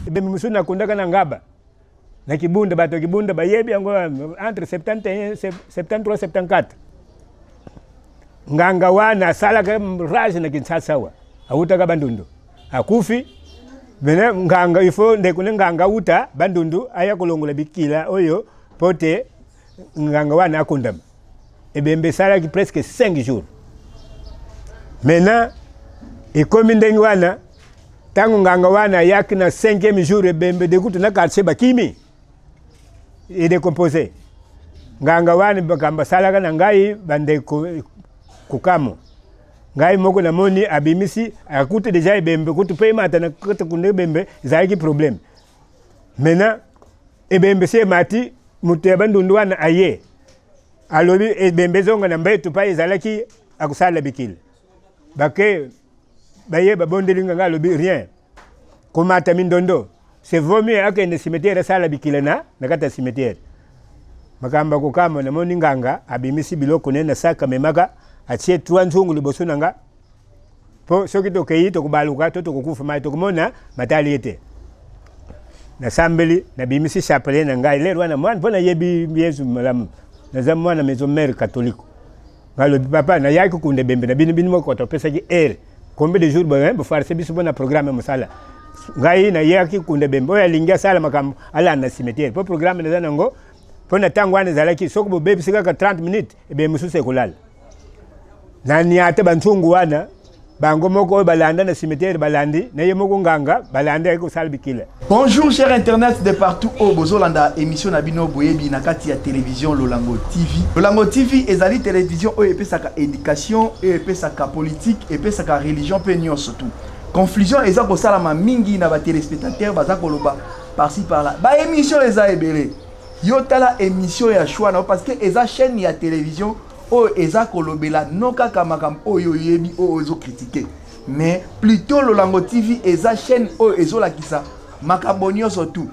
Ebembe mosusu nakundaka na Ngaba, na Kibunda. Bato ya Kibunda bayebi yango, entre 71, 73, 74. Nganga wana asalaka rage na Kinshasa awa, awutaka Bandundu, akufi. Mene nganga, il faut ndeko ne nganga awuta Bandundu aya kolongola bikila oyo po te nganga wana akundama. Ebembe esalaki presque 5 jours. Maintenant ekomi ndenge wana, ntango nganga wana ayaki na 5e jour, ebembe dekutu na quartier bakimi, edécompose. Nganga wana, makambo asalaka na ngai, bandeko, kokamwa. Ngai moko namoni abimisi, akuti déjà ebembe kutu mpe emata na kati kunda. Ebembe ezalaki problème. Maintenant ebembe si emati, moto ya Bandundu wana aye, alobi ebembe ezonga na mbeto mpa ezalaki, akosala bikila. Bake baye, babondeli nganga, alobi rien, komata mindondo, c'est vaut mieux akende cimetière, asala bikila na kati ya cimetière. Makambo ya kokamwa, namoni nganga abimisi biloko ne na saka, amemaka, atie trois nzungu liboso na nga, mpo soki tokei tokobaluka to tokokufa, mai tokomona matali ye te. Nasambeli, nabimisi chapelet na ngai lero wana mwana, mpo nayebi Yesu malamu, naza mwana maison mère catholique. Balobi: "Papa, nayaki kokunda ebembe na bino. Bino moko topesaki heure, combien de jours bofarse biso mpona programme ya mosala. Ngai nayaki kokunda ebembe. Oyo alingi asala makambo, alanda na cimetière, mpo programme naza nango mpo na ntango wana ezalaki soki bobebisi kaka 30 minutes, ebembe mosusu ekolala." Nania te banzungu wana, bango moko oyo balanda na cimetière, balandi na ye moko nganga, balandi, ayaki kosala bikila. Bonjour cher internaute de partout oyo bozolanda émission na bino boyebi na kati ya télévision Lolango TV. Lolango TV ezali télévision oyo epesaka éducation, oyo epesaka politique, epesaka religion mpe nyonso tout. Confusion eza kosalama mingi na batéléspectateur, baza koloba par-ci par-là. Baémission eza ebele. Yo tala émission ya choix na yo, parce que eza chaîne ya télévision oyo eza kolobela no kaka makambo oyo oyebi, oyo ozocritiquer, mais plutôt Lolango TV eza chaîne oyo ezolakisa makambo nyonso tout.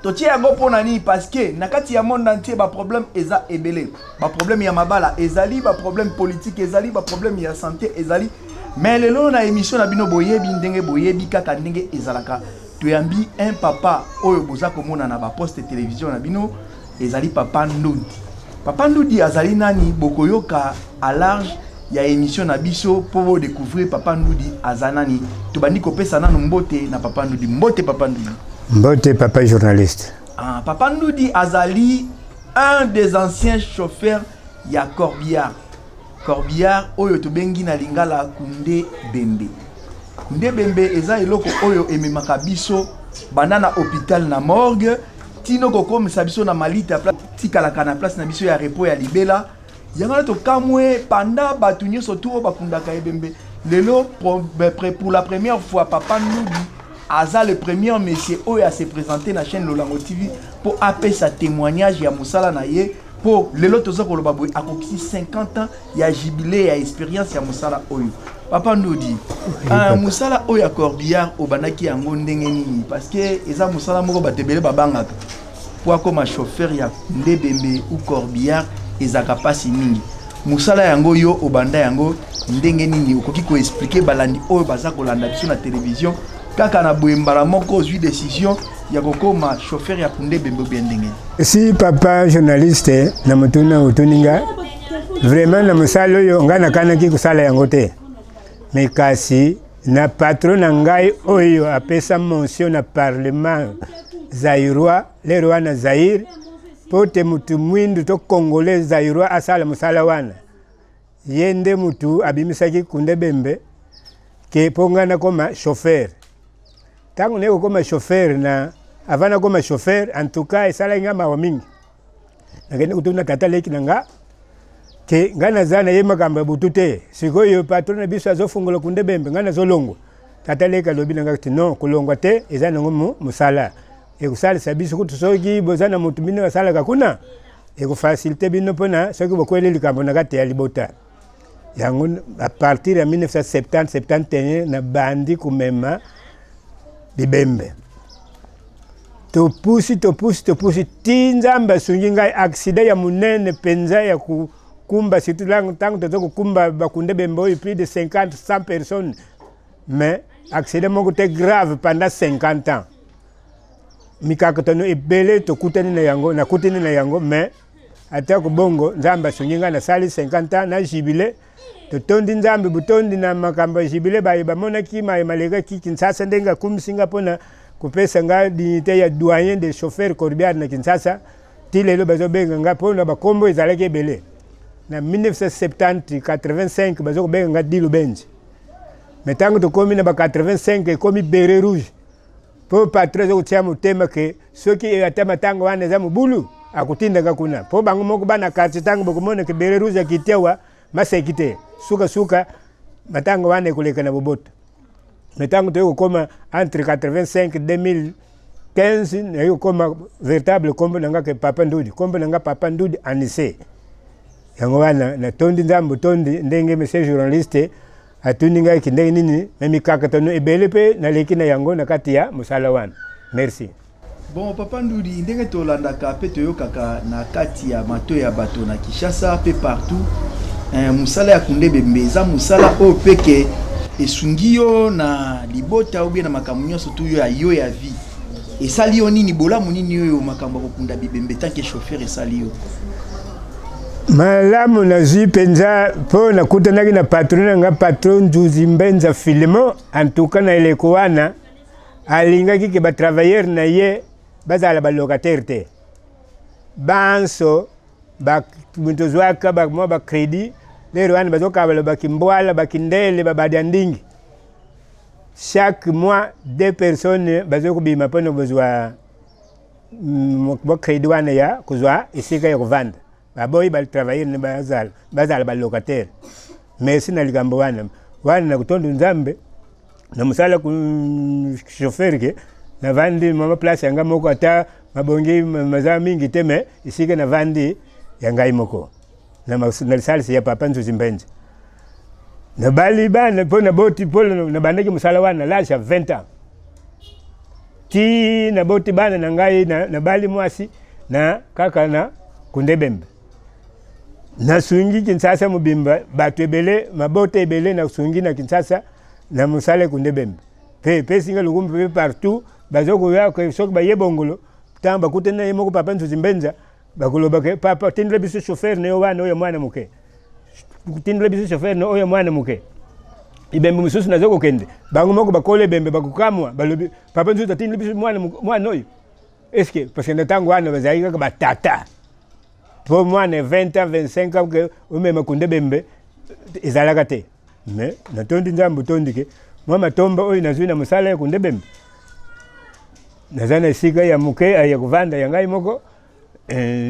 Totie yango mpo na nini? Parce que na kati ya monde entier baproblème eza ebele. Baproblème ya mabala ezali, baproblème politique ezali, baproblème ya santé ezali. Mais lelo na émission na bino boyebi, ndenge boyebi kaka ndenge ezalaka, toyambi un papa oyo boza komona na baposte télévision na bino, ezali papa Ndudi. Papa Ndudi azali nani? Bokoyoka à large ya émission na biso mpo bodécouvrir papa Ndudi aza nani. Tobandi kopesa nanu mbote na papa Ndudi. Mbote, papa Ndudi. Mbote, papa journaliste. Ah, papa Ndudi azali un des anciens chauffeurs ya corbillard. Corbillard oyo tobengi na lingala kunde bembe. Kunde bembe eza eloko oyo ememaka biso banda na hôpital, na morgue, tino kokomisa biso na malita, tikalaka na place na biso ya repos ya libela. Yango wana tokamwe panda bato nyonso tu oyo bakundaka ebembe lelo, pour la première fois papa Ndudi aza le premier monsieur oyo ase présenté na chaîne Lolango TV mpo apesa témoignage ya mosala na ye, mpo lelo toza koloba boye akokisi 50 ans ya jubilé ya expérience ya mosala oyo. Papa Ndudi, mosala oyo ya corbillard, obandaki yango ndenge nini? Parce que eza mosala moko bato ebele babangaka mpo akoma chauffeur ya ndebembe ou corbillard, ezalaka mpasi mingi. Mosala yango, yo obanda yango ndenge nini? Okoki koexpliquer balandi oyo baza kolanda biso na télévision kaka na boye, mbala moko ozwi décision ya kokóma chauffeur ya kunde bembe obie ndenge? Si, papa journaliste, na motuna otuni nga, vraiment na mosala oyo ngai nakanaki kosala yango te, mais kasi na patron na ngai oyo apesa motion na parlement zaïrois lero wana, Zaire, mpo te mutu mwindu to congolais zaïrois asala mosala wana, ye nde mutu abimisaki kunde bembe ke mpo ngai nakoma chauffeur. Ntango naye kokoma chauffeur, na avant nakoma chauffeur, en tout cas esalaki ngai mawa mingi. Nakende kotuna tata leki na nga ke ngai naza naye makambo ya butu te, sikoyo patron na biso azofungola kunde bembe, ngai nazolongwa. Tata leki alobi na ngai te: "Non, kolongwa te, eza nango mosala ekosalisa biso kutu. Soki boza na motu bino asalaka kuna, ekofaciliter bino mpona soki bokweli likambo na kati ya libota." Yango à partir ya 1970, 71 nabandi komema bibembe. Topusi, topusi, topusi ti Nzambe asungi ngai, accident ya monene mpenza ya kokumba, surtout ntango toza kokumba bakunde bembe oyo plus de 50, 100 personnes, mais accident moko te grave pendant 50 ans. Mikakatano ebele tokutani na yango, nakutani na yango, mais atako bongo Nzambe asungi ngai, nasali 50 ans na jubile. Totondi Nzambe botondi na makambo ya jubile. Baye bamonaki maye malekaki Kinshasa, ndenge akumisi nga mpona kopesa nga dignité ya doyen de chauffeur corbillard na Kinshasa. Ti lelo bazobenga nga mpona bakombo ezalaki ebele. Na 1970 85 bazokobenga nga Dilu Benzi, mais ntango tokomi na ba 85 ekomi beret rouge, mpo patron aza kotia motema ke soki ata matanga wana eza mobulu, akotindaka kuna, mpo bango moko bana quartier, ntango bakomona ke beret rouge akiti awa, maseki te, sukasuka matanga wana ekoleka na boboto. Mais ntango toyei kokóma entre 85 2015, naye kokóma véritable kombo na nga ke Papa Ndudi, kombo na nga Papa Ndudi Anise. Yango wana natondi Nzambe otondi ndenge monsieur journaliste atuni ngai ki ndenge nini na mikakatano ebele mpe naleki na yango na kati ya mosala wana. Merci. Bon, Papa Ndudi, ndenge tolandaka mpe toyokaka na kati ya mato ya bato na Kinshasa mpe partout, mosala ya kunde bembe eza mosala oyo mpe ke esungi yo na libota ou bien na makambo nyonso tu yo ya yo ya vie. Esali yo nini, bolamu nini oyo makambo ya kokunda bibembe tant que chauffeur esali yo? Malamu nazwi mpenza, mpo nakutanaki na patron na nga, patron Nzuzi Mbenza Filemon. En tout cas, na eleko wana alingaki ke batravailleur na ye bazala balocataire te. Banso moto ozwaka mwa bacrédit lero wana, bazokabala bakimbwala, bakindele, babadi ya ndingi. Chaque mois deux personnes bazoki kobima mpona kozwa bacrédit wana ya kozwa esika ya kovanda. Baboyi batravailleur ne bazala balocataire. Merci na likambo wana. Wana na kotondo Nzambe na mosala chauffeur ke navandi mama place ya ngai moko, ata mabongi maza mingi te, mais esika navandi ya ngai moko na lisalisi ya papa Nzuzi Mbenza. Nabali bana mpo naboti, mpo nabandaki mosala wana l'âge ya 20 ans ti naboti bana na ngai. Nabali mwasi na kaka na Kundebembe. Nasungi Kinshasa mobimba, bato ebele, mabota ebele nasungi na Kinshasa na mosala Ekundebembe, mpe epesi nga lokumu. Mpe partout baza koya, soki baye bongolo, ntango bakutani na ye moko papa Nzuzi Mbenza, bakoloba ke papa, tindela biso chauffeur na yo wana oyo mwana moke, tindela biso chauffeur na oyo mwana moke. Ebembe mosusu naza kokende, bango moko bakola ebembe, bakokamwa, balobi papa Nzuzi atindeli biso mwana oyo. Est-ce parce que na ntango wana bazalaki kaka batata, mpo mwana 20 ans, 25 ans ke omema kunde bembe ezalaka te. Mais natondi Nzambe otondi ke mwa matomba oyo nazwi na mosala ya kunde bembe, naza na esika ya moke ya kovanda ya ngai moko.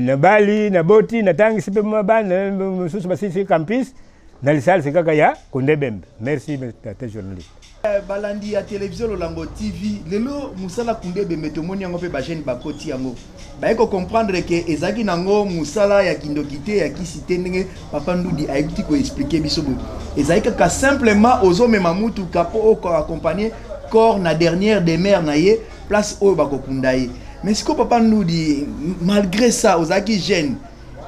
Nabali, naboti, natangisi mpe mwa bana mosusu basilisi campus na lisalisi kaka ya kunde bembe. Merci, tata journaliste. Balandi ya télévision Lolango TV, lelo mosala kunde bembe tomoni yango mpe bajeune bakoti yango, baye kocomprendre ke ezalaki nango mosala ya kindoki te, ya kisi te. Ndenge Papa Ndudi ayebiti koexpliquer biso boye, ezalaki kaka simplement ozomema mutuka mpo okoaccompagner corps na dernière demeure na ye, place oyo bakokunda ye. Mais sikoyo, Papa Ndudi, malgré ça ozalaki jeune.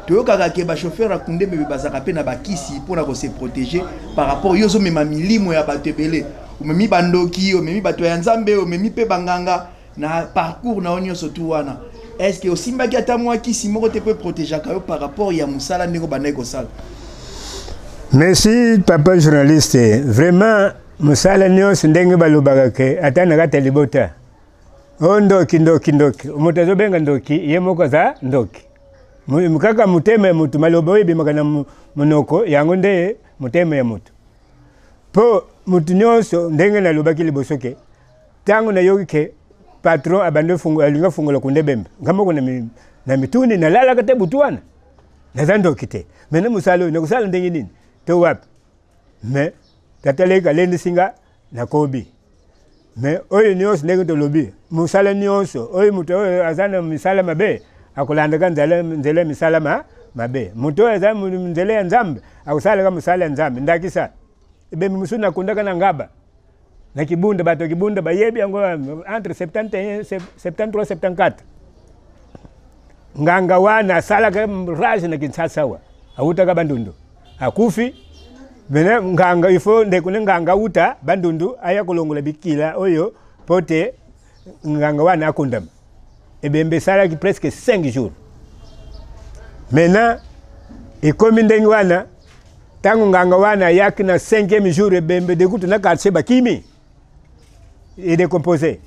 Toyokaka ke bachauffeur ya kunde bebe bazalaka mpe na bakisi mpona kose protéger par rapport yo ozomema milimo ya bato ebele, omemi bandoki, omemi bato ya Nzambe, omemi mpe banganga na parcours na yo nyonso tu wana. Est ce que osimbaki ata mwa kisi moko te mpo eprotégeaka yo par rapport ya mosala ndenge obandaki kosala? Merci, papa journaliste. Vraiment, mosala nyonso, ndenge balobaka ke ata na kati ya libota o ndoki, ndoki, ndoki, moto azobenga ndoki, ye moko aza ndoki. Kaka motema ya motu, maloba oyo ebimaka na monoko, yango nde motema ya motu. Mpo motu nyonso, ndenge nalobaki liboso ke ntango nayoki ke patron abandi alingi afungola kunde bembe, nga moko na mituni, nalalaka te butu wana. Naza ndoki te, mais na mosala oyo nakosala ndenge nini to wapi? Mais tata leki alendisi nga, nakobi. Mais oyo nyonso, ndenge tolobi, mosala nyonso oyo, moto oyo aza na misala mabe akolandaka nzela ya misala mabe, moto oyo aza nzela ya Nzambe akosalaka mosala ya Nzambe. Ndakisa, ebembe mosusu nakundaka na Ngaba na Kibunda, bato ya Kibunda bayebi yango, entre 71, 73, 74. Nganga wana asalaka rage na Kinshasa awa, awutaka Bandundu, akufi. Mene nganga ifo ndeko ne nganga auta Bandundu aya kolongola bikila oyo po te nganga wana akundama. Ebembe esalaki presque 5 jours. Maintenant ekomi ndenge wana, ntango nganga wana ayaki na 5e jour, ebembe dekutu na quartier bakimi edecompose.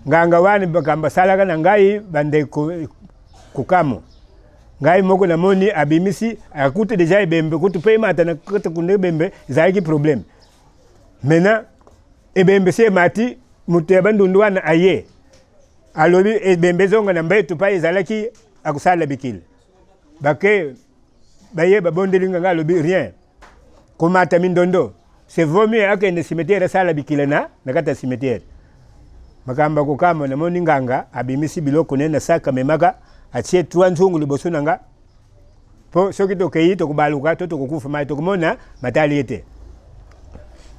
Nganga wana makambo asalaka na ngai, bandeko, kokamwa. Ngai moko namoni abimisi, akuti deja ebembe, kutu mpe emata na kati kuna, ebembe ezalaki problème. Maintenant ebembe si emati, moto ya Bandundu wana aye, alobi ebembe ezonga na mbeto pa ezalaki, akosala bikila. Bake baye babondeli nganga, alobi rien, komata mindondo, c'est vaut mieux akende cimetière, asala bikila na kati ya cimetière. Makambo ya kokamwa, namoni nganga abimisi biloko ne na saka, amemaka, atie trois nzungu liboso na nga, mpo soki tokei tokobaluka to tokokufa, mai tokomona matali ye te.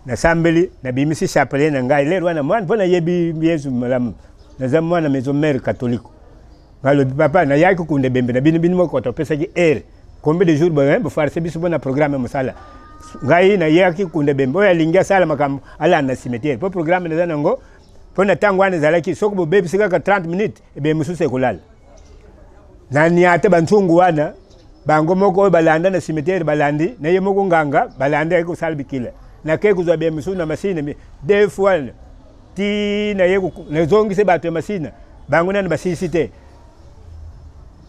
Nasambeli, nabimisi chapelet na ngai lere wana mwana, mpo nayebi Yesu malamu, naza mwana maison mère catholique. Ngalobi: "Papa, nayaki kokunda ebembe na bino, bino moko topesaki heure, combien de jours bofarse biso mpona programme ya mosala. Ngai nayaki kokunda ebembe, oyo alingi asala makambo alanda na cimetière, mpo programme naza nango mpo na ntango wana ezalaki soki bobebisi kaka 30 minutes, ebembe mosusu ekolala." Naniata banzungu wana, bango moko oyo balanda na cimetière balandi na ye moko nganga, balandi, ayaki kosala bikila. Nakei kozwa bembe mosusu na masine deux fois, ti naye nazongisi bato ya masina, bango nani basilisi te.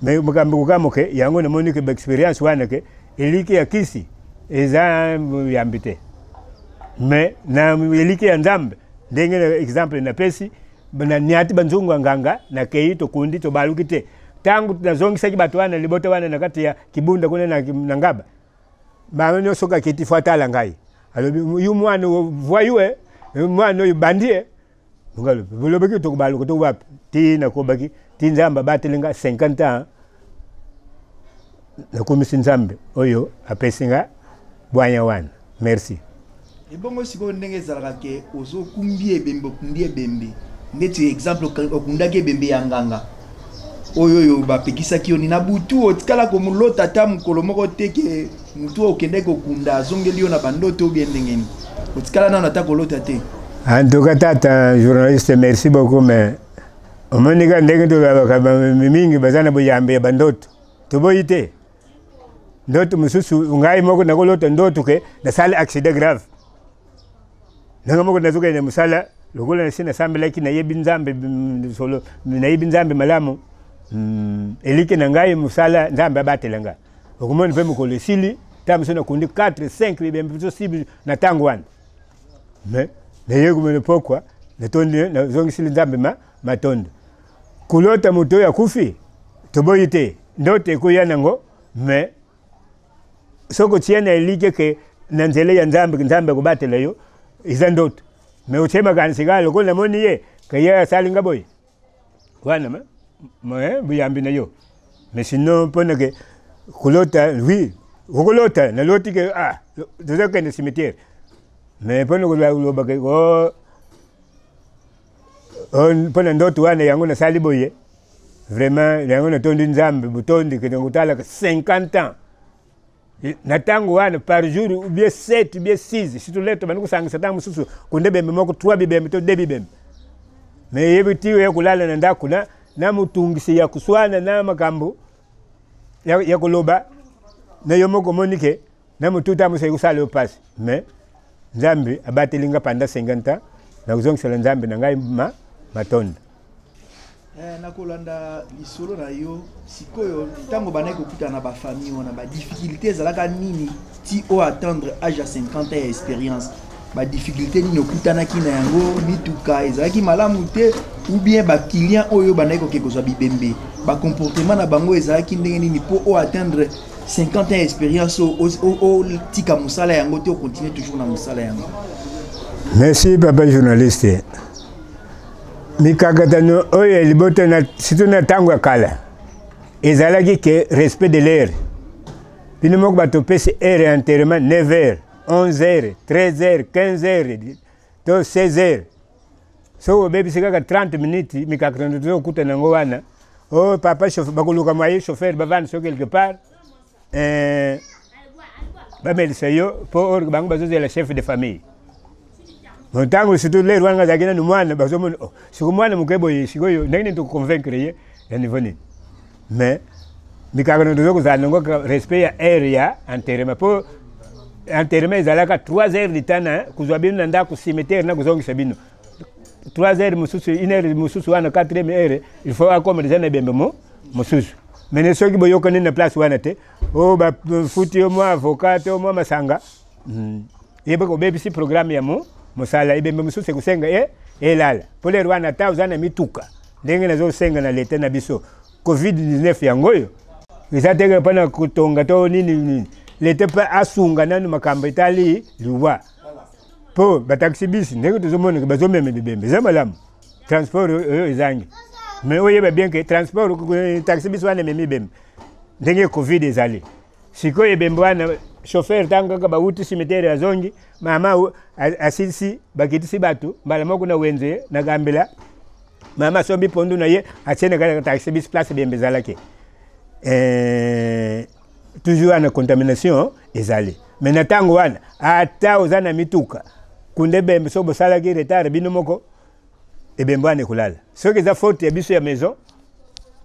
Me makambo kokamoke yango, namoni ke baexpérience wana ke eliki ya kisi eza yambi te, me na eliki ya Nzambe. Ndenge na exemple napesi, naniati banzungu ya nganga, nakei, tokundi, tobaluki te. Ntango nazongisaki bato wana, libota wana na kati ya Kibunda kuna na Ngaba, bango nyonso soki akiti fo atala ngai, alobi: "Yu mwana voyou, e mwana oyo bandi e." Bolobaki tokobaluka to wapi? Ti nakobaki ti Nzambe abateli nga 50 ans. Nakomisi Nzambe oyo apesi nga bwanya wana. Merci. Ebongo sikoyo, ndenge ezalaka ke ozokumbi ebembe, okundi ebembe, ndeti exemple okundaki ebembe ya nganga oyo bapekisaki yo, ni na butu otikala komolota ata mokolo moko te ke motu oyo okendaki kokunda azongeli yo na bandoto, obie ndenge nini? Otikala nano ata kolota te? En tout cas, tata journaliste, merci beaucoup. Mais omoni ka ndenge tolobaka, mingi baza na boyambe ya bandoto. Toboyi te, ndoto mosusu, ngai moko nakolota ndoto ke nasali accident grave. Ndenge moko nazokende mosala, lokola nasi nasambelaki, nayebi Nzambe solo, nayebi Nzambe malamu, eliki na ngai mosala, Nzambe abatela ngai. Okomona mpe mokolo esili, ntango mosusu nakundi 4 5 bibembe biso sibi na ntango wana, mais naye komona pokwa, natondi, nazongisili Nzambe ma matondo. Kolota moto oyo akufi, toboyi te, ndoto ekoya nango, mais soki otie na elike ke na nzela ya Nzambe, Nzambe akobatela yo. Eza ndoto, mais otie makanisi kaka lokola namoni ye ke ye asali nga boye wana, boyambi na yo. Mais sinon, mpona ke kolota, oui, okolota naloti ke ah, toza kokende cimetière, mais mpona koloba ke oh, oh, mpona ndoto wana yango nasali boye, vraiment yango natondi Nzambe botondi kende kotalaka 50 ans na ntango wana, par jour ou bien 7 ou bien 6, surtout leto bandi kosangisa, ntango mosusu kunde bembe moko, 3 bibembe to 2 bibembe. Mais yebi ti oya kolala na ndako na motungisi ya koswana na makambo ya koloba na yo moko, omoni ke na motuta mosu ekosala yo mpasi. Mais Nzambe abateli nga pendant 50 ans, nakozongisela Nzambe na ngai ma matondo. Nakolanda lisolo na yo sikoyo, ntango bandaki kokutana na bafamille wana, badifficulté ezalaka nini ti oyo atteindre âge ya 50 ans ya expérience? Badifficulté nini okutanaki na yango? Mituka ezalaki malamu te, ou bien baclient oyo bandaki koke kozwa bibembe, bacomportement na bango ezalaki ndenge nini, mpo oyo atteindre 50 ans ya expérience, otika mosala yango te, ocontinue toujours na mosala yango? Merci, papa journaliste. Mikakatano oyo ya libota na surtout na ntango ya kala ezalaki ke respect de l'heure. Bino moko bato opesi heure ya enterrement, 9 heures, 11 heures, 13 heures, 15 heures to 16 heures, soki obebisi kaka 30 minutes, mikakatano tozokutana yango wana. O papa chauffeur, bakoluka moyen chauffeur bavanda so quelque part, bamelisa yo, mpo or bango bazozela chef de famille. Ntango surtout lere wana azalaki nanu mwana, bazomona, oh, siko mwana moke boye, sikoyo ndenge nini tokoconvaincre ye ya niveau nini? Mais mikakano toza kozala nango, respect ya heure ya enterrement, mpo enterrement ezalaka 3 heures du temps na kozwa bino na ndako cimetière na kozongisa bino 3 heures mosusu, 1 heure mosusu wana, 4e heure il faut akoma deja na ebembe mo mosusu. Mene soki boyokani na place wana te, oyo bafuti yo mwa avocat to mwa masanga, yeba kobebisi programme ya mo mosala. Ebembe mosusu ekosenga e elala mpo lero wana ata oza na mituka. Ndenge nazosenga na leta na biso, COVID-19 yango oyo eza teke mpona kotonga to nini nini, leta mpe asunga nanu makambo etali liwa, mpo bataxi bus ndenge tozomonaka bazomema bibembe eza malamu, transport oyo ezangi. Mais oyeba bien ke transport taxi bus wana ememi ebembe, ndenge COVID ezali sikoyo, ebembe wana, chauffeur ntango kaka bawuti cimetière azongi, mama asilisi, bakitisi bato mbala moko na wenze na Gambela, mama asombi pondu na ye, atie na kaka taxi bus place ebembe ezalaki. Toujours wana contamination ezali. Mais na ntango wana, ata oza na mituka, kunde ebembe, soki bosalaki retard bino moko, ebembe wana ekolala. Soki eza faute ya biso ya maison,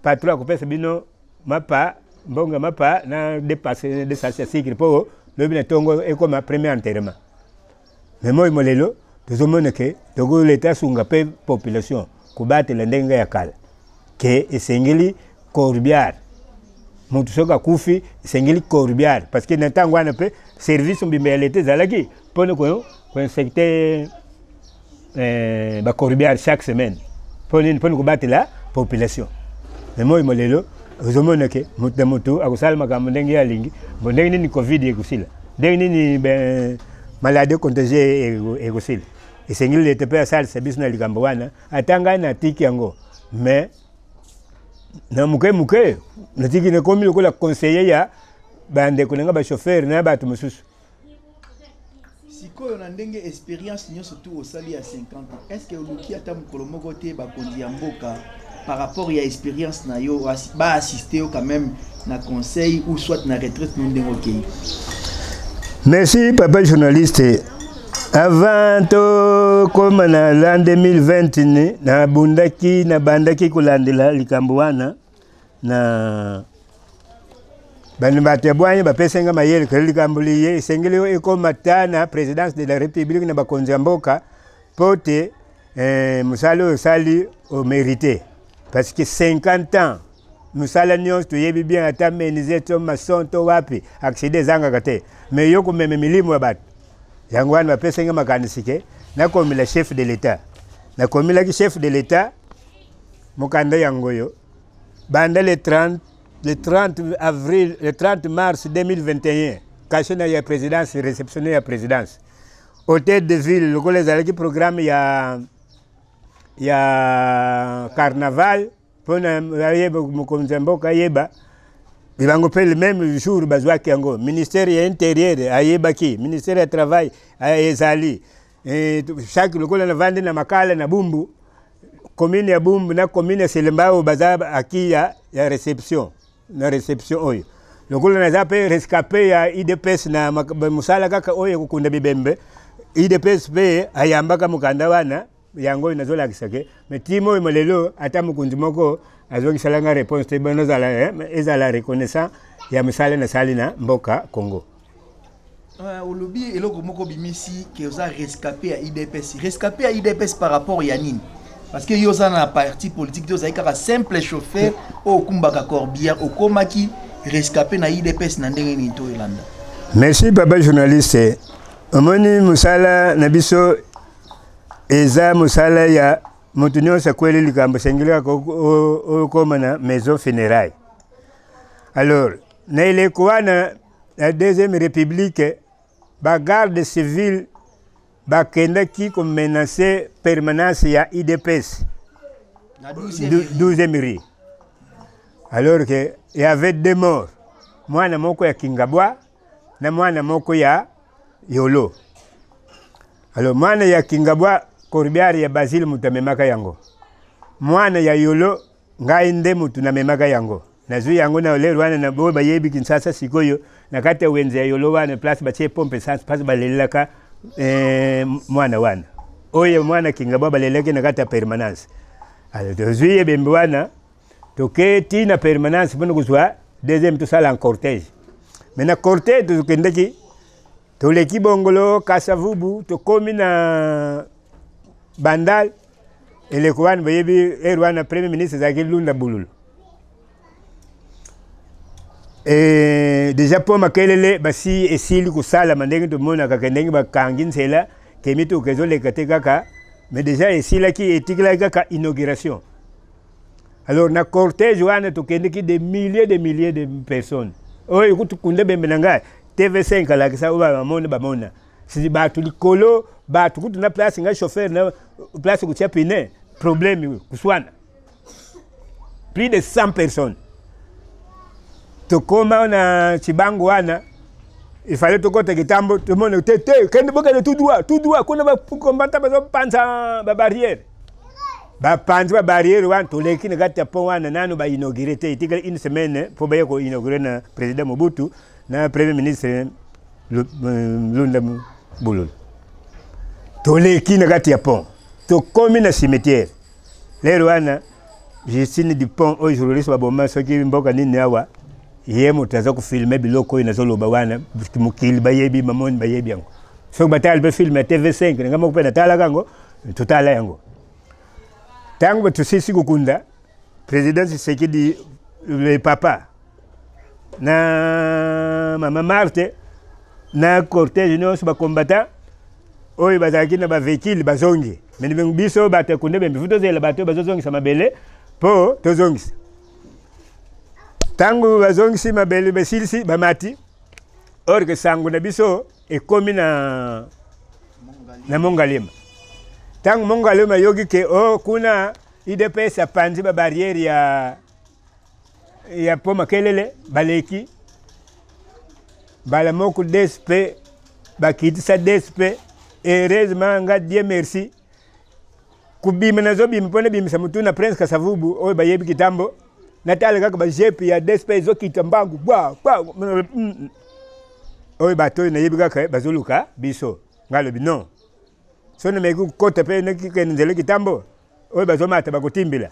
patron akopesa bino mapa, mbongo ya mapa na dépasse de sachet ya sucre, mpo lobi na ntongo ekoma premier enterrement. Mais moi molelo tozomona ke toko leta asunga mpe population kobatela ndenge ya kala, ke esengeli corbillard. Moto soki akufi, esengeli corbillard, parce que na ntango wana mpe service mobimba ya leta ezalaki mpona koinspecter bacorbillard chaque semaine. Mpo nini? Mpona kobatela population. Mais moi molelo ozomona ke moto na moto akosala makambo ndenge ye alingi. Bo ndenge nini COVID ekosila? Ndenge nini maladie contagieux ekosila? Esengeli leta mpe asalisa biso na likambo wana. Ata ngai natiki yango, mais na moke moke natiki, nakomi lokola conseiller ya bandeko na ngai bachauffeur na bato mosusu. Sikoyo, na ndenge expérience nyonso tu osali ya 50 ans, est ce que oluki ata mokolo moko te bakonzi ya mboka, par rapport ya expérience na yo, baassiste yo quand même na conseil ou soit na retraite no ndenge okei? Merci, papa journaliste. Avant tokóma na l'an 2020, nabundaki, nabandaki kolandela likambo wana na bano bato ya bwanya bapesa nga mayele ke likambo liye esengeli ekóma ta na présidence de la République, na bakonzi ya mboka, mpo te mosala oyo osali omérité, parce que 50 ans mosala nyonso toyebi bien, ata menuisier to maçon to wapi, accident ezangaka te. Mais yo komema milimo ya bato, yango wana bapesa nga makanisi ke nakomela chef de l'État. Nakomelaki chef de l'État mokanda yango oyo, banda le 30, le 30 avril, le 30 mars 2021, cachet na ya présidence, réceptionné ya présidence, hôtel de ville, lokola ezalaki programme ya carnaval, mpona ayeba mokonzi ya mboka ayeba bango. Mpe le même jour bazwaki yango, ministère ya Intérieur ayebaki, ministère ya Travail ezali chaque lokola navandi na Makala na Bumbu, commune ya Bumbu na commune ya Selembao baza aki ya réception. Na réception oyo, lokola naza mpe rescapé ya UDPS na mosala kaka oyo ekokunda bibembe, UDPS mpe ayambaka mokanda wana. Yango oyo nazolakisa ke me tima oyo lelo ata mokonzi moko azongisala nga réponse te. Bano ezala reconnaissant ya mosala nasali na mboka Congo. Olobi eloko moko bimisi ke oza rescapé ya UDPS. Rescapé ya UDPS par rapport ya nini? Parce que yo oza na parti politique te, ozali kaka simple chauffeur oyo okumbaka corbillard. Okomaki rescapé na UDPS na ndenge nini to elanda? Merci, papa journaliste. Omoni, mosala na biso eza mosala ya moto nyonso akweli likambo, esengeli kaka okóma na maison funéraille. Alors na eleko wana na Deuxième République, bagarde civile bakendaki komenacer permanence ya UDPS, 12e rue, alors que y avait deux morts, mwana moko ya Kingabwa na mwana moko ya Yolo. Alors mwana ya Kingabwa, corbillard ya Basile moto amemaka yango. Mwana ya Yolo, ngai nde motu namemaka yango. Nazwi yango na lero wana na boyo bayebi Kinshasa sikoyo, na kati ya wenze ya Yolo wana, place batie pompe essence, place balelelaka mwana wana. Oyo mwana Kingabwa balelaki na kati ya permanence. Alors tozwi ebembe wana toke ti na permanence mpona kozwa deuxième tosala en cortège. Mais na cortège tokendaki toleki Bongolo, Kasavubu, tokomi na Bandal. Eleko wana boyebi heure wana premier ministre ezalaki Lunda Bululu. E, deja mpo makelele basi esili kosalama ndenge tomonaka ke ndenge bakangi nzela ke mituka ezoleka te kaka mais deja esilaki etikelaki kaka inauguration. Alors na cortège wana tokendeki des milliers de milliers de personnes oyo kutu kunde bembe na ngai TV5 alakisa oyo bamona bamona sisi bato likolo bato kutu na place ngai chauffeur na place kotia pine problème kuswana plus de 100 personnes. Tokoma na Tshibangu wana il fallait tokota kitambo tomona te te kende bokende tout droit tout droit kuna bakombata bazopanza babarrière bapanzi babarrière wana toleki na kati ya pont wana nano bainaugure te etikali une semaine mpo baye koinaugure na président Mobutu na premier ministre Lunda Bululu. Toleki na kati ya pont tokomi na cimetière lero wana Justine Dupont oyo journaliste baboma soki mboka nini awa ye moto aza kofilme biloko oyo nazoloba wana mokili bayebi mamoni bayebi yango soki batala mpe filme ya TV5 na ngai moko mpe natalaka yango totala yango ntango tosisi kokunda président Tshisekedi le papa na mama Marthe na cortège nyonso bacombattant oyo bazalaki na bavéhicule bazongi me biso bato ya kunde bembe fu tozela bato oyo bazozongisa mabele mpo tozongisa. Ntango bazongisi mabele basilisi bamati or ke sango na biso ekomi na Mongalema. Ntango Mongalema ayoki ke o kuna UDPS apanzi babarrière ya po makelele baleki mbala moko DSP bakitisa DSP. Heureusement nga Dieu merci kobima nazobima mpo nabimisa motu na Prince Kasavubu oyo bayebi kitambo natala kaka bajepe ya DSP ezokita mbangu bwa bwa oyo bato oyo nayebi kaka bazoluka biso nga alobi non so nameki kokota mpe nakikende nzela kitambo oyo bazomata bakotimbila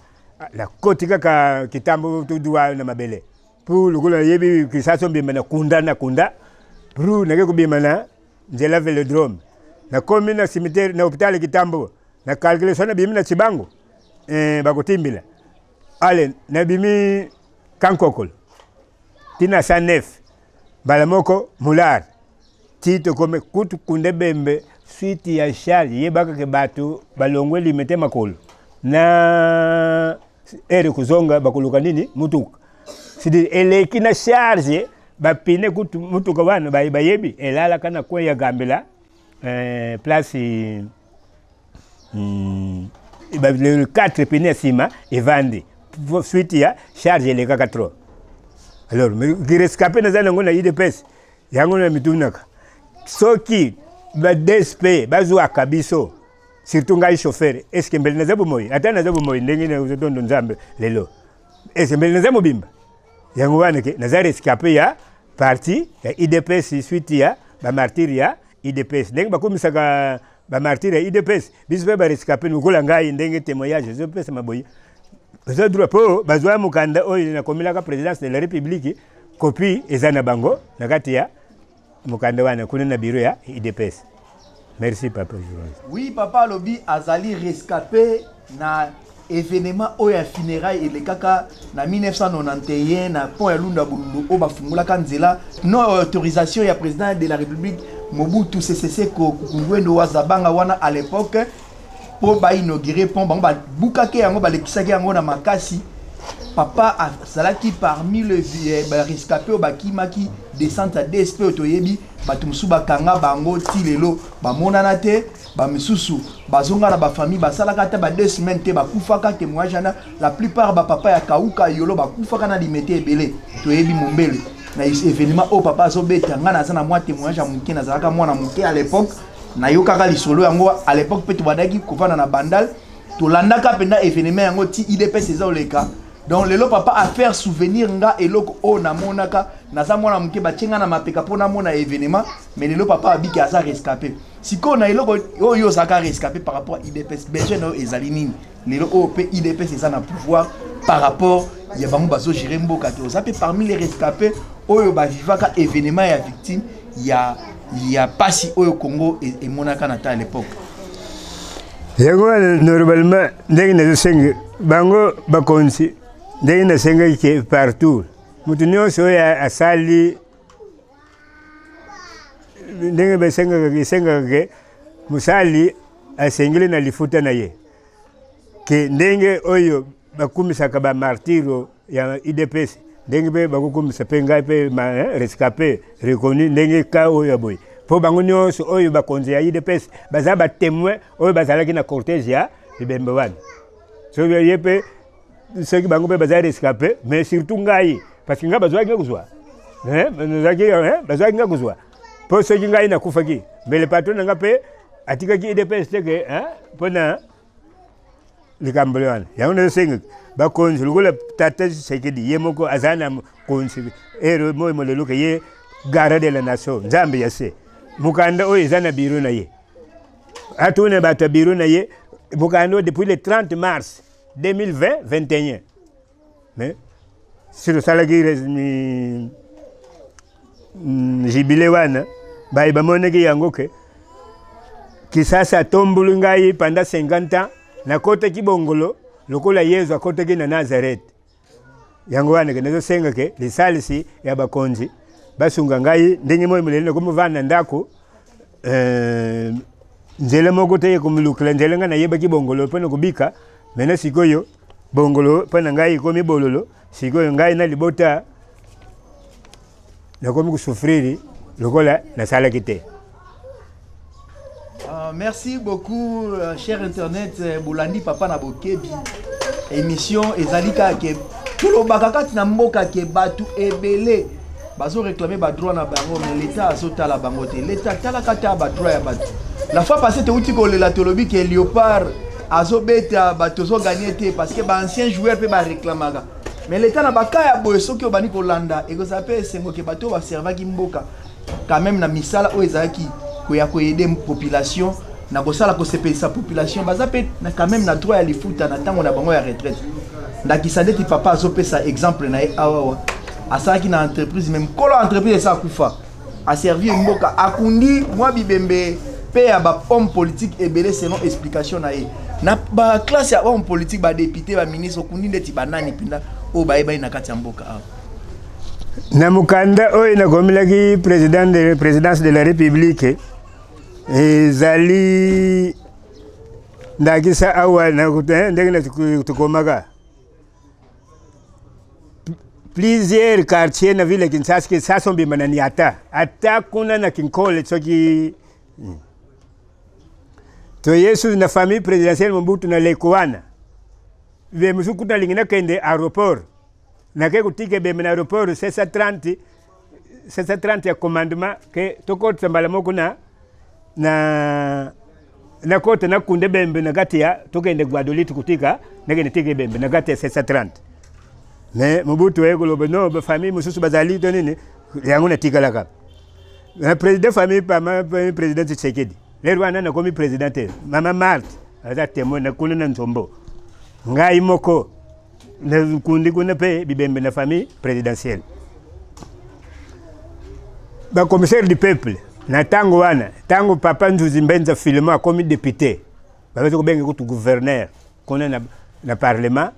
nakoti kaka kitambo tudwa na mabele mpo lokola nayebi kisaso mbima na kunda na kunda pru nake kobima na nzela velodrome nakomi na cimetière na hôpital kitambo na calcule so nabimi na Tshibangu bakotimbila ale nabimi Kankokolo tina 109 mbala moko mular ti tokomi kutu kunde bembe suite ya charge yebaka ke bato balongwe limete makolo na ere kozonga bakoluka nini mutuka c'est-à-dire eleki na charge bapine kutu mutuka wana bayebi elalaka na coin ya Gambela place le 4 pine ya nsima evandi suite ya charge elekaka trop. Alors kirescape naza nango na UDPS yango na mitunaka soki ba DSP bazwaka biso surtout ngai chauffeur est ce que mbele naza bomoi ata naza bomoi ndenge nazotondo nzambe lelo est ce que mbele naza mobimba yango wana ke naza rescapé ya parti ya UDPS suite ya bamartyre ya UDPS ndenge bakomisaka bamartyre ya UDPS biso mpe barescapé lokola ngai ndenge témoignage ezopesa maboye eza droit mpo bazwa mokanda oyo nakomelaka présidence de la république copie eza na bango na kati ya mokanda wana kuna na bureau ya UDPS. Merci papa. Oui papa alobi azali rescapé na événement oyo ya funérailles elekaka na 1991 na pont ya Lunda Bululu oyo bafungolaka nzela non autorisation ya président de la République Mobutu Sese Seko Kuku wa Zabanga wana à l'époque po ba inaugurer pont bango babukaki yango balekisaki yango na makasi. Papa azalaki parmi le rescapé oyo bakimaki descente ya DSP oyo toyebi bato mosusu bakanga bango ti lelo bamonana te bamisusu bazonga na bafamille basalaka ata ba 2 semaines te bakufaka témoignage wana la plupart bapapa ya kauka yolo bakufaka na limete ebele toyebi mombele na événement oyo papa azobeta ngai naza na mwa témoignage ya moke nazalaka mwana moke à l'époque nayokaka lisolo yango à l'époque mpe tobandaki kovanda na Bandal tolandaka mpenza événement yango ti UDPS eza oleka. Donc lelo papa a faire souvenir nga eloko oyo namonaka, naza mwana moke, batie nga na mapeka mpo namona événement. Mais lelo papa abiki, aza rescapé. Sikoyo na eloko oyo ozalaka rescapé par rapport à UDPS, besoin na yo ezali nini lelo oyo mpe UDPS eza na pouvoir, par rapport ya bango bazogérer mboka te? Oza mpe parmi les rescapés oyo bavivaka événement ya victime ya pasi oyo Congo emonaka na ta à l'époque. Yango wana, normalement, ndenge nazosenga bango bakonzi, ndenge nasengaki ke partout moto nyonso oyo asali ndenge basengaka, esengaka ke mosali asengeli na lifuta na ye, ke ndenge oyo bakumisaka bamartyrs ya UDPS, ndenge mpe bakokumisa mpe ngai mpe rescapé reconnu, ndenge ka oyo ya boye, mpo bango nyonso oyo bakonzi ya UDPS baza batémoin oyo bazalaki na cortège ya bibembe wana. Soki ye mpe, soki bango mpe baza rescapé, mais surtout ngai, parce que ngai bazwaki nga kozwa, bazwaki nga kozwa, mpo soki ngai nakufaki, mbele patron na nga mpe atikaki UDPS te ke mpona likambo wana. Yango nazosengaka bakonzi lokola tata Tshisekedi ye moko aza na konzi ere moi molelo ke ye garant de la nation, Nzambe ya se. Mokanda oyo eza na biro na ye, atuna bato ya biro na ye. Mokanda oyo depuis le 30 mars 2020 21, mais si tosalaki jubilé wana, baye bamonaki yango ke Kisasa atomboli ngai pendant 50 ans, nakotaki bongolo lokola Yezu akotaki na Nazareth. Yango wana ke nazosenga ke lisalisi ya bakonzi basunga ngai ndenge moi moleli nakomovanda na ndako, nzela moko te ekomilukela nzela. Ngai nayebaki bongolo mpo na kobika. Mena sikoyo bongolo mpo na ngai ekomi bololo. Sikoyo ngai na libota nakomi kosouffrir lokola nasalaki te. Merci beaucoup, cher internet. Bolandi papa na bokebi. Émission ezali kaka ke tolobaka kati na mboka ke bato ebele bazoréclame badroit na bango, mais l'État azotala bango te. L'État talaka ta badroit ya bato. La fois passée touti kolela, tolobi ke Léopard azobeta bato, ozoganye te, parce que baancien joueur mpe baréclamaka. Mais l'État, na baka ya boye, soki obandi kolanda, ekozala mpe esengo ke bato oyo baservaki mboka quand même na misala oyo ezalaki koya koaider population na kosala kosepelisa population, baza mpe na quand même na droit ya lifuta na ntango na bango ya retraite. Ndakisa ndeti papa azopesa exemple na ye awawa, asalaki na entreprise, mais nkolo entreprise esa akufa, aservir mboka, akundi mwa bibembe mpe ya bahomme politique ebele selon explication na ye. Na baclasse ya homme politique, badéputé, baministre, okundi ndeti banani mpenza oyo bayebani na kati ya mboka awa? Na mokanda oyo nakomelaki président de présidence de la République, ezali ndakisa awa ndenge tokomaka plusieurs quartiers na ville ya Kinshasa. Kinshasa obima na niata ata kuna na Kinkole, soki toyesu na famille présidentielle Mobutu na leko wana, be mosusu kuta alingi nakende aéroport, nake kotika ebembe na aéroport 730 730 ya commandement, ke tokotisa mbala moko na nakota nakunda ebembe na kati ya tokende Gbadolite kotika, nakende tika ebembe na kati ya 730. Mais Mobutu aye koloba no, bafamille mosusu bazali to nini, yango natikalaka na président famille pama président Tshisekedi. Lero wana nakomi président te, mama Marthe aza témoin na kuna na Nzombo, ngai moko nakundi kuna mpe bibembe na famille présidentielle. Bacommissaire du peuple na ntango wana, ntango papa Nzuzi Mbenza Filemo akomi député, babezi kobenga kutu gouverneur kuna na parlement.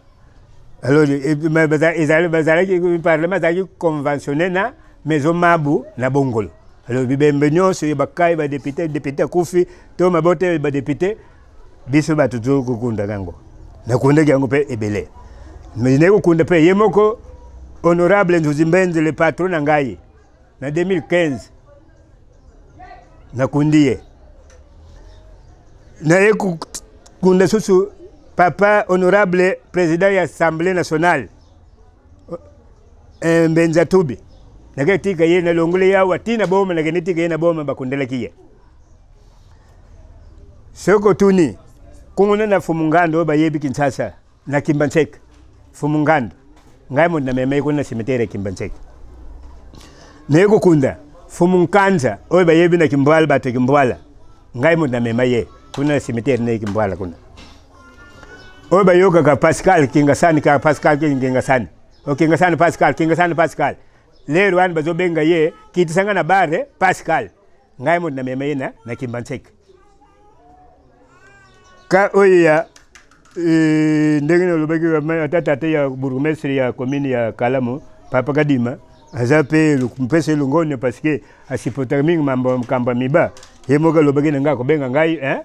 Alors ezalaki parlement ezalaki conventionné na maison Mabu na Bongolo. Alors bibembe nyonso ya bakai badéputé, député akufi to mabote badéputé, biso bato tokokundaka yango. Nakundaki yango mpe ebele, mais naye kokunda mpe ye moko honorable Nzuzi Mbenze, le patron na ngai, na 2015 nakundi ye. Naye kokunda susu papa honorable président ya Assemblée nationale, Mbenza Tubi, nake tika ye, nalongoli ye awa ntina boma, nakende tika ye na boma bakundelaki ye. Soki otuni kuna na Fumu Ngando oyo bayebi Kinshasa na Kimbanseke, Fumu Ngando. Ngai moto namema ye kuna na cimetière ya Kimbanseke. Naye kokunda Fumu Nkanza oyo bayebi na Kimbwala, bato ya Kimbwala, ngai moto namema ye kuna na cimetière na ye Kimbwala kuna. Oyo bayokaka Pascal Kingasani, ka Pascal Kingasani, o Kingasani Pascal, Kingasani Pascal, lero wana bazobenga ye kitisanga na bare Pascal, ngai moto namema ye na Kimbanseke. Ka oyo ya ndenge nalobaki ata tata ya bourgmestre ya commune ya Kalamu, Papa Kadima, aza mpe mpesa elongoni parce que asupportaka mingi mambo makambo ya miba. Ye moko alobaki na ngai akobenga ngai, hein?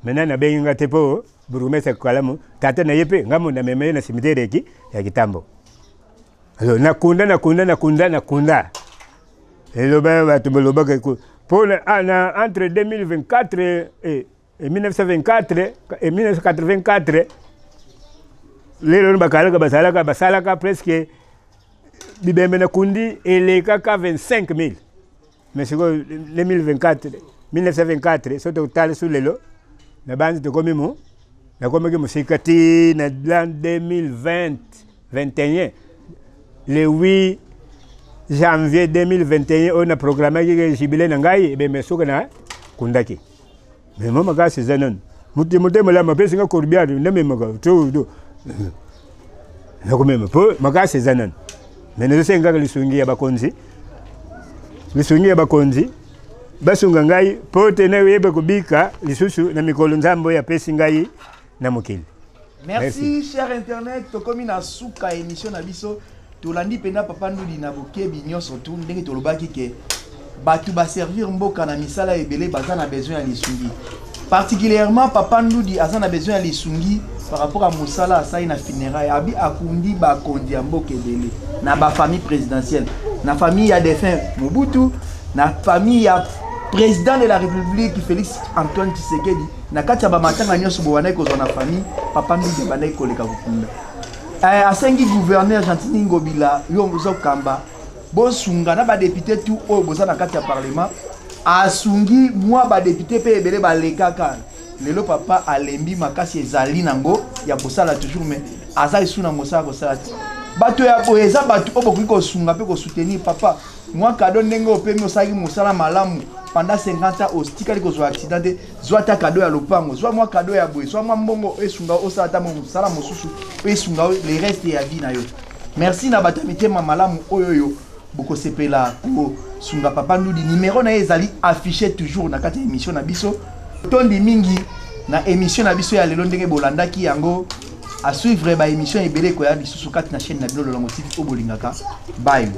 Maintenant nabengi ngai te mpo bourgmestre ya Kalamu tata na ye mpe ngai moto namema ye na cimetière ya Kitambo. Alors nakunda nakunda nakunda nakunda eloba bato balobaka mpo na entre 2024 et 1924 et 1984, lelo bakalaka basalaka basalaka presque bibembe na kundi elekaka 25 000. Mais sikoyo 2024, 1924, soki totali su lelo na banzi tokomi mo nakomaki mosika ti na l'an 2020 21, le 8 janvier 2021 oyo na programmaki jubilé na ngai, ebembe suka na kundaki. Mais mo makasi eza nanu moto motema malamu apesi nga corbillard namemaka to nakomema mpo makasi eza nanu. Mais nazosenga kaka lisungi ya bakonzi, lisungi ya bakonzi basunga ngai mpo te nayeba kobika lisusu na mikolo Nzambe oyo apesi ngai na mokili. Merci, merci. Cher internet, tokomi na suka émission na biso. Tolandi mpenza Papa Ndudi na bokebi nyonso tu ndenge tolobaki ke bato baservir mboka na misala ebele baza na besoin ya lisungi. Particulièrement Papa Ndudi aza na besoin ya lisungi par rapport à mosala asali na funéraille. Abi akundi bakonzi ya mboka ebele na bafamille présidentielle, na famille ya défunt Mobutu, na famille ya président de la République Félix Antoine Tshisekedi. Na kati ya bamatanga nyonso bobandaki kozwa na famille, Papa Ndudi abandaki koleka kokunda. Asengi gouverneur Gentiny Ngobila, yo ozokamba, bosunga na badéputé tout oyo boza na kati ya parlement. Asungi mwa badéputé mpe ebele balekaka. Lelo papa alembi makasi, ezali nango ya kosala toujours, mais aza esu na mosala kosala te. Bato ya boye eza bato oyo bokoki kosunga mpe kosoutenir papa. Mwa cadeau ndenge opemi, osalaki mosala malamu pendant 50 ans, otikali kozwa accident te, zwa ata cadeau ya lopango, zwa mwa cadeau ya boye, zwa mwa mbongo esunga osala ata mosala mosusu oyo esunga le reste ya vie na yo. Merci na bato ya mitema malamu oyo oyo bokosepela kosunga Papa Ndudi. Numero na ye ezali affiché toujours na kati ya émission na biso. Tondi mingi na émission na biso ya lelo ndenge bolandaki yango. À suivre ba émission ebele ekoya lisusu kati na chaîne na bino Lolango TV oyo bolingaka. Bye.